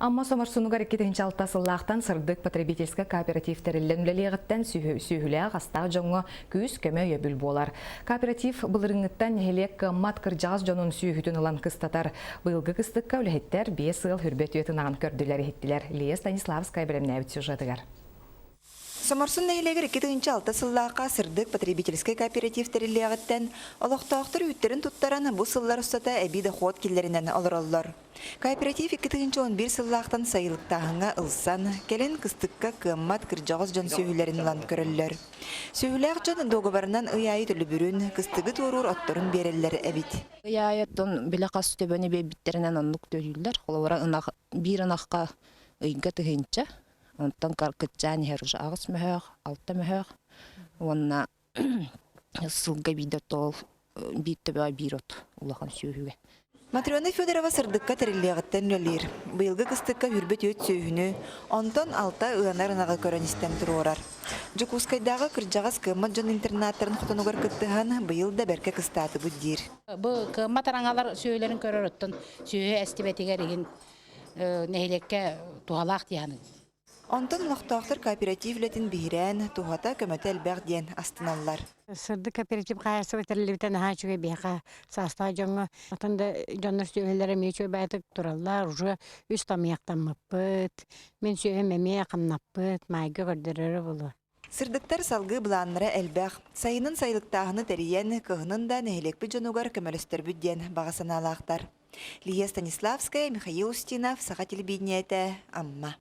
Амма Соморсунугар 2006 сыллаахтан Сырдык потребительскай кооператив тэриллэн үлэлиэҕиттэн сүөһүлээх астаах дьоҥҥо күүс-көмө өйөбүл буолар. Кооператив былырыыҥҥыттан нэһилиэк кыаммат кырдьаҕас дьонун сүөһүтүн ылан кыстатар. Быйылгы кыстыкка үлэһиттэр биэс ыал хүрбэ түөт ынаҕын көрдүлэр-иһиттилэр. Лия Станиславская бэлэмнээбит сюжетыгар. Соморсун нэһилиэгэр 2006 сыллаахха Сырдык потребительскай кооператив тэриллиэҕиттэн олохтоохтор үүттэрин туттаран бу сыллар устата эбии дохуот киллэринэн олороллор. Кооператив 2011 сыллаахтан сайылыктааһыҥҥа ылсан, кэлин кыстыкка кыаммат кырдьаҕас дьон сүөһүлэрин ылан көрөллөр. Сүөһүлээх дьон дуогабарынан ый аайы төлөбүрүн, кыстыгы туоруур отторун биэрэллэр эбит. Ый аайы оттон били хас төбөнү биэрбиттэринэн оннук төлүүллэр. Холобура, ынах биир ынахха ыйга тыһыынча, онтон кыччаан иһэр уже аҕыс мөһөөх, алта мөһөөх уонна сылга биирдэ тоол биир төбөҕө биир от улахан сүөһүгэ. Матрена Федорова сырдыкка тэриллиэҕиттэн үлэлиир. Быйылгы кыстыкка үрбүт үт сүөһүнү, онтон алта ыанар ынаҕы көрөн истэн туруорар. Дьокуускайдааҕы кырдьаҕас кыаммат дьон интернаттарын хотонугар кыттыһан, быйыл да бэркэ кыстаатыбыт диир. Бу кыаммат араҥалар сүөһүлэрин көрөр оттон сүөһү эстибэтигэр иһин нэһилиэккэ туһалаах дии саныыбын. Онтон олохтоохтор кооператив үлэтин биһирээн, туһата, көмөтө элбэх диэн астыналлар. Сырдык кооператив хаһаайыстыба тэриллибитэ наһаа үчүгэй биһиэхэ саастаах дьоҥҥо. Атын да дьоннор сүөһүлэрэ эмиэ үчүгэй баайытык тураллар. Уже үс тамыйахтаммыппыт. Мин сүөһүм эмиэ хамнаппыт, маайга көрдөрөрө буолуо. Сырдыктар салгыы былааннара элбэх. Сайынын сайылыктааһыны тэрийэн, кыһынын да нэһилиэкпит дьонугар көмөлөстөрбүт диэн баҕа санаалаахтар. Лия Станиславская, Михаил Устинов, Саха телевидениетэ, Амма.